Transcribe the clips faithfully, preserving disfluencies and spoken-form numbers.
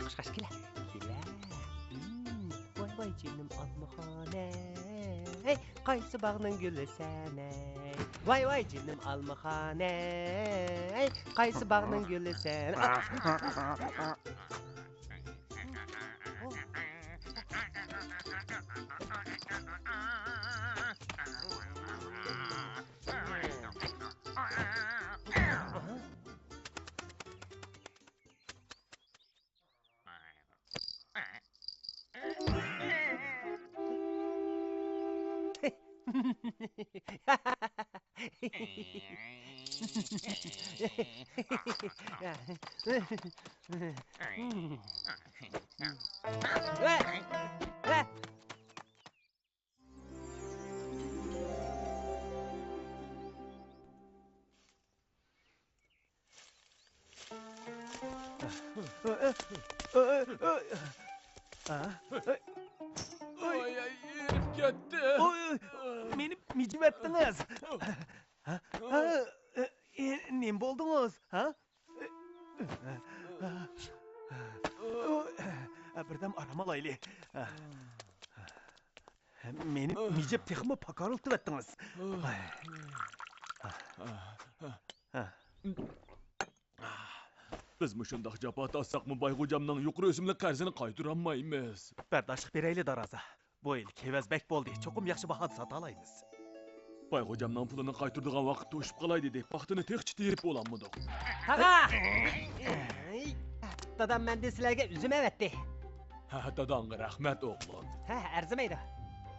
قۇشقاچ، كېلە. كېلە. ھىم، ۋاي ۋاي جېنىم ئالمىخانەي، قايسى باغنىڭ گۈلى سەنەي؟ ۋاي ۋاي جېنىم ئالمىخانەي، قايسى باغنىڭ گۈلى سەن؟ ۋاي، ئېرىپ كەتتى. ئوي، مېنى مىجىۋەتتىڭىز. ھە؟ ھە؟ ئى، نېمە بولدىڭىز؟ ھە؟ بىردەم ئارام ئالايلى. مېنى مىجىپ تېخىمۇ پاكارلىتىۋەتتىڭىز. بىز مۇشۇنداق جاپا تارتساقمۇ بايغوجامنىڭ يۇقىرى ئۆسۈملۈك قەرزىنى قايتۇرالمايمىز. بەرداشلىق بېرەيلى، دارازا. بۇ يىل كېۋەز بەك بولدى، چوقۇم ياخشى باھادا ساتالايمىز. بايغوجامنىڭ پۇلىنى قايتۇرىدىغان ۋاقىت توشۇپ قالاي دېدى، پاختىنى تېخىچە تېرىپ بولالمىدۇق. تاغا! دادام مەندىن سىلەرگە ئۈزۈم ئەۋەتتى. ھە، داداڭغا رەھمەت، ئوغلۇم. ھە، ئەرزىمەيدۇ.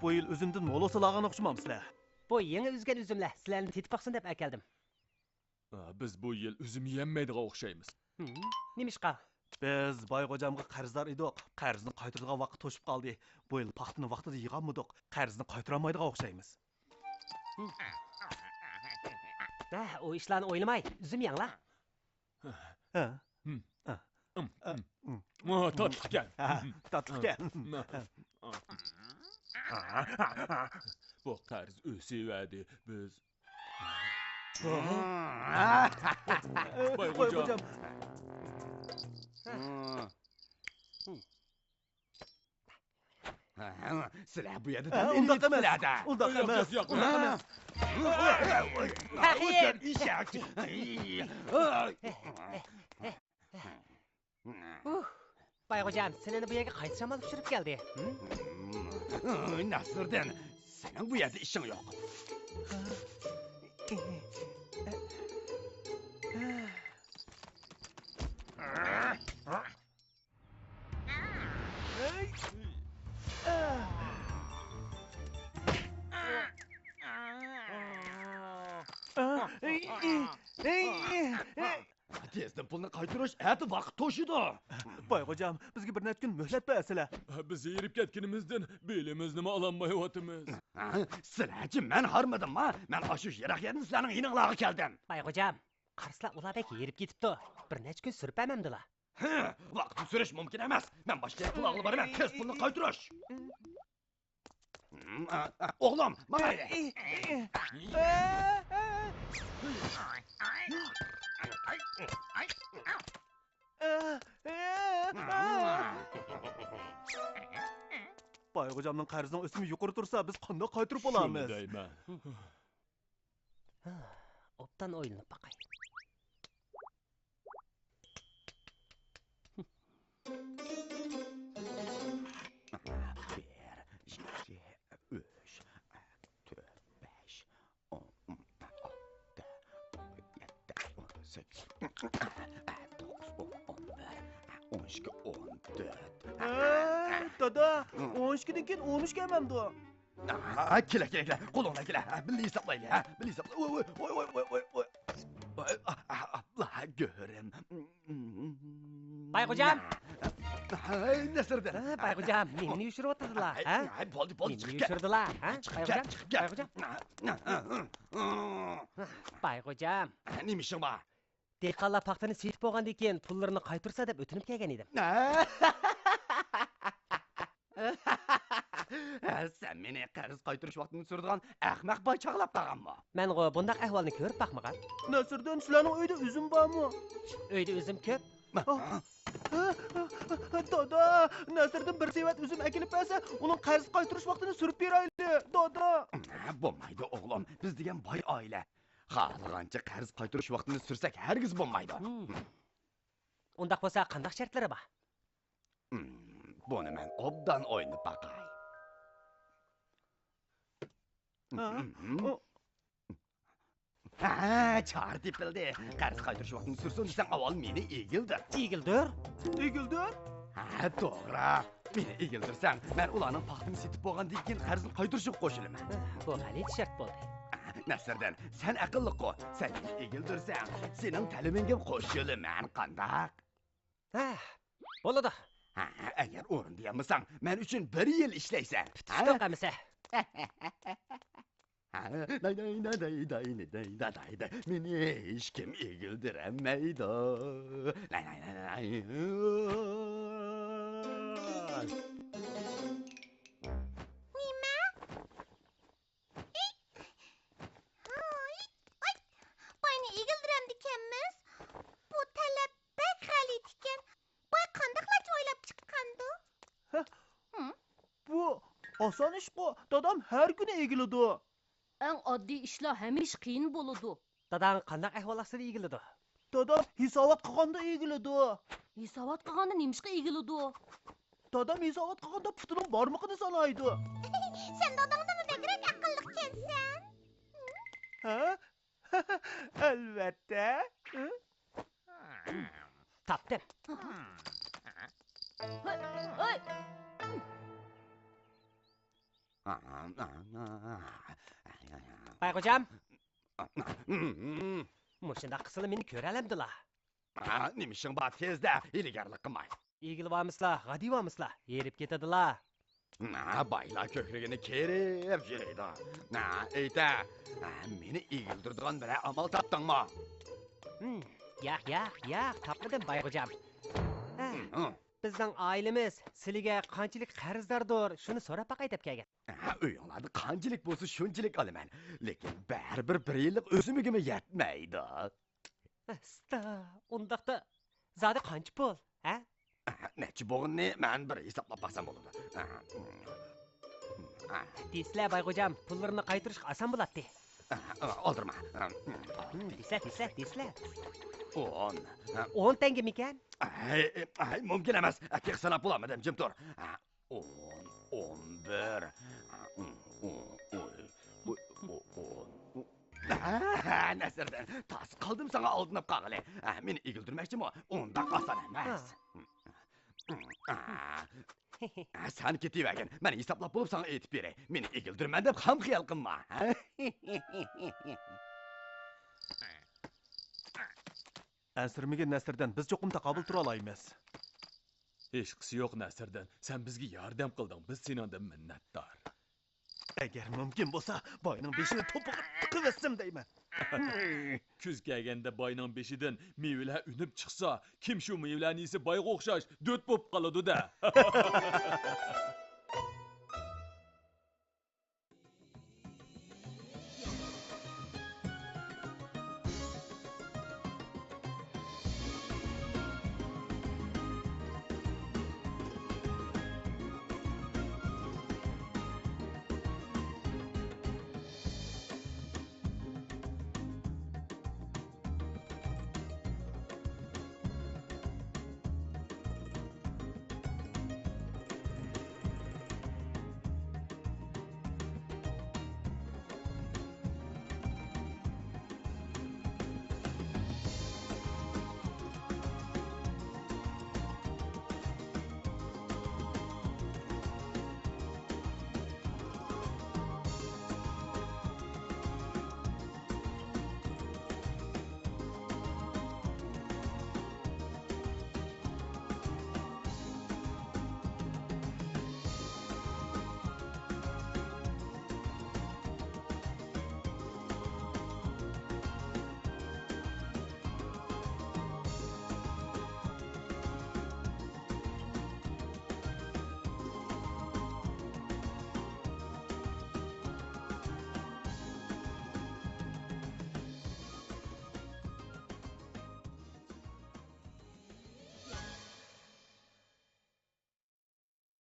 بۇ يىل ئۈزۈمدىن مولىسىلارغان ئوخشىمامسىلەر؟ بۇ يېڭى ئۈزگەن ئۈزۈملەر، سىلەرنى تېتىپ باقسۇن دەپ ئەكەلدىم. ئا، بىز بۇ يىل ئۈزۈم يېيەلمەيدىغان ئوخشايمىز. ھىم، نېمىشقا؟ بىز بايغوجامغا قەرزدار ئىدۇق. قەرزنى قايتۇرىدىغان ۋاقىت توشۇپ قالدى. بۇ يىل پاختىنى ۋاقتىدا يىغالمىدۇق. قەرزنى قايتۇرالمايدىغان ئوخشايمىز. ھە، ئۇ ئىشلارنى ئويلىماي، ئۈزۈم يەڭلار. ھە. ھىم. ھە. ھىم. ھىم. ھىم. ھا، تاتلىقكەن. ھە، تاتلىقكەن. ھىم. بۇ قەرز ئۆسۈۋەردى. بىز بايغوجام. بايغوجام. سىلەر بۇ يەردە ھە، ئۇنداق ئەمەس. ئۇنداق ئەمەس. ياق، ياق، ئۇنداق ئەمەس. ئىشەك. بايغوجام، سېنى بۇ يەرگە قايسى شامال ئۇچۇرۇپ كەلدى؟ ھىم؟ نەسىردىن، سېنىڭ بۇ يەردە ئىشىڭ يوق. تېزدىن پۇلنى قايتۇرۇش، ئەتە ۋاقىت توشىدۇ. بايغوجام، بىزگە بىر نەچچە كۈن مۆھلەت بەرسىلە. بىز ھېرىپ كەتكىنىمىزدىن بېلىمىزنىمۇ ئالالمايۋاتىمىز. سىلەرچە مەن ھارمىدىمما؟ مەن ئاشۇ يىراق يەردىن سىلەرنىڭ يېنىڭلارغا كەلدىم. بايغوجام، قارىسىلا ئۇلار بەك ھېرىپ كېتىپتۇ. بىر نەچچە كۈن سۈرۈپ بەرمەمدىلا؟ ھە، ۋاقىتنى سۈرۈش مۇمكىن ئەمەس. مەن باشقا يەرگە پۇل ئالغىلى بارىمەن. تېز پۇلنى قايتۇرۇش. ئوغلۇم، ماڭايلى. بايغوجامنىڭ قەرزىنىڭ ئۆسۈمى يۇقىرى تۇرسا، بىز قانداق قايتۇرۇپ بولىمىز؟ شۇندايمەن. ئوبدان ئويلىنىپ باقاي. بىر، ئىككى، ئۈچ، تۆت، بەش، ئون، ئالتە، يەتتە، ئون سەككىز، توققۇز، ئون، ئون بىر، ئون ئىككى، ئون تۆت. ھە، دادا، ئون ئىككىدىن كېيىن ئون ئۈچ كەلمەمدۇ؟ ھە، كېلە، كېلە، كېلە. قولۇڭنى كېلە. ھە، بىللە ھېسابلايلى. ھە، بىللە ھېسابلاي. ۋوي، ۋوي، ۋوي. ئاھ، ئاھ، ئاھ، گۆرۈم. بايغوجام! ھەي، نەسىردىن. ھە، بايغوجام، نېمىنى يوشۇرۇۋاتىدىلا، ھە؟ ھەي، بولدى، بولدى، نېمىنى يوشۇردىلا، ھە؟ بايغوجام، چىقىپ كەت. بايغوجام. بايغوجام. نېمە ئىشىڭ بار؟ دېھقانلار پاختىنى سېتىپ بولغاندىن كېيىن پۇللىرىنى قايتۇرسا دەپ ئۆتۈنۈپ كەلگەن ئىدىم. سەن مېنى قەرز قايتۇرۇش ۋاقتىنى سۈرىدىغان ئەخمەق باي چاغلاپ قالغانمۇ؟ مەنغۇ بۇنداق ئەھۋالنى كۆرۈپ باقمىغان. نەسىردىن، سىلەرنىڭ ئۆيدە ئۈزۈم بارمۇ؟ ئۆيدە ئۈزۈم كۆپ. ئاھ. دادا، نەسىردىن بىر سېۋەت ئۈزۈم ئەكېلىپ بەرسە، ئۇنىڭ قەرز قايتۇرۇش ۋاقتىنى سۈرۈپ بېرەيلى، دادا. بولمايدۇ ئوغلۇم، بىز دېگەن باي ئائىلە. خالىغانچە قەرز قايتۇرۇش ۋاقتىنى سۈرسەك ھەرگىز بولمايدۇ. ھىم. ئۇنداق بولسا قانداق شەرتلىرى بار؟ ھىم، بۇنى مەن ئوبدان ئويلىنىپ باقاي. ھە؟ ھىم. ھە، چارە تېپىلدى. قەرز قايتۇرۇش ۋاقتىنى سۈرسۇن دېسەڭ، ئاۋۋال مېنى ئېگىلدۈر. ئېگىلدۈر؟ ئېگىلدۈر؟ ھە، توغرا. مېنى ئېگىلدۈرسەڭ، مەن ئۇلارنىڭ پاختىنى سېتىپ بولغاندىن كېيىن قەرزنى قايتۇرۇشىغا قوشۇلىمەن. بۇ غەلىتە شەرت بولدى. نەسىردىن، سەن ئەقىللىققۇ. سەن مېنى ئېگىلدۈرسەڭ، سېنىڭ تەلىمىڭگە قوشۇلىمەن، قانداق؟ ھە، بولىدۇ. ھە، ئەگەر ئورۇن دېيەلمىسەڭ، مەن ئۈچۈن بىر يىل ئىشلەيسەن. پىتىشتوق ئەمىسە. ھە، داي، داي، داي، داي، داي، داي، داي، داي، داي. مېنى ھېچكىم ئېگىلدۈرەلمەيدۇ. لاي، لاي، لاي، لاي. نېمە؟ ھاي، ھاي، باينى ئېگىلدۈرەمدىكەنمىز؟ بۇ تەلەپ بەك غەلىتە ئىكەن. باي قانداقلارچە ئويلاپ چىققاندۇ؟ ھە؟ ھىم؟ بۇ ئاسان ئىشقۇ، دادام ھەر كۈنى ئېگىلىدۇ. ئەڭ ئاددىي ئىشلار ھەمىشە قىيىن بولىدۇ. داداڭ قانداق ئەھۋال ئاستىدا ئېگىلىدۇ؟ دادام ھېسابات قىلغاندا ئېگىلىدۇ. ھېسابات قىلغاندا نېمىشقا ئېگىلىدۇ؟ دادام ھېسابات قىلغاندا پۇتىنىڭ بارمىقىنى سانايدۇ. سەن داداڭدىنمۇ بەكرەك ئەقىللىقكەنسەن. ھە؟ ئەلۋەتتە. تاپتىم. ھوي، ھوي. بايغوجام. مۇشۇنداق قىلسىلا مېنى كۆرەلەمدىلا؟ ھا، نېمە ئىشىڭ بار؟ تېزدە، ھىيلىگەرلىك قىلماي. ئېگىلىۋالمىسىلا، غادىيىۋالمىسىلا، ھېرىپ كېتىدىلا. ھا، بايلار كۆكرىكىنى كېرىپ يۈرىدۇ. ھا، ئېيتە، ھا، مېنى ئېگىلدۈرىدىغان بىرەر ئامال تاپتىڭمۇ؟ ھىم، ياق، ياق، ياق، تاپمىدىم، بايغوجام. ھە، ھىم. بىزنىڭ ئائىلىمىز سىلىگە قانچىلىك قەرزداردۇر، شۇنى سوراپ باقاي دەپ كەلگەن. ھە، ئۆيۈڭلاردا قانچىلىك بولسا، شۇنچىلىك ئالىمەن. لېكىن بەرىبىر بىر يىللىق ئۆسۈمىگىمۇ يەتمەيدۇ. ئاستا، ئۇنداقتا زادى قانچە پۇل، ھە؟ نەچچە بوغۇننى مەن بىر ھېسابلاپ باقسام بولىدۇ. دېسىلە، بايغوجام، پۇللىرىنى قايتۇرۇشقا ئاسان بولاتتى. ئالدىرىما. دېسىلە، دېسىلە، دېسىلە. ئون. ئون تەڭگىمىكەن؟ ھەي، ھەي، مۇمكىن ئەمەس. ئەكىق ساناپ بولالمىدىم، جىم تۇر. ئون، ئون بىر. ئون، ئون، ئون، ئون، ئون. ھە، نەسىردىن، تاس قالدىم ساڭا ئالدىنىپ قالغىلى. ھە، مېنى ئېگىلدۈرمەكچىمۇ؟ ئۇنداق ئاسان ئەمەس. ھە. ھە، سەن كېتىۋەرگىن، مەن ھېسابلاپ بولۇپ ساڭا ئېيتىپ بېرەي. مېنى ئېگىلدۈرىمەن دەپ خام خىيال قىلما. ھە؟ ئەنسىرىمىگىن نەسىردىن، بىز چوقۇم تاقابىل تۇرالايمىز. ھېچقىسى يوق نەسىردىن، سەن بىزگە ياردەم قىلدىڭ، بىز سېنىڭدىن مىننەتدار. ئەگەر مۇمكىن بولسا، باينىڭ بېشىنى توپىغا تىقىۋەتسەم دەيمەن. كۈز كەلگەندە باينىڭ بېشىدىن مېۋىلەر ئۈنۈپ چىقسا، كىم شۇ مېۋىلەرنى يېسە بايغا ئوخشاش دۆت بولۇپ قالىدۇ-دە.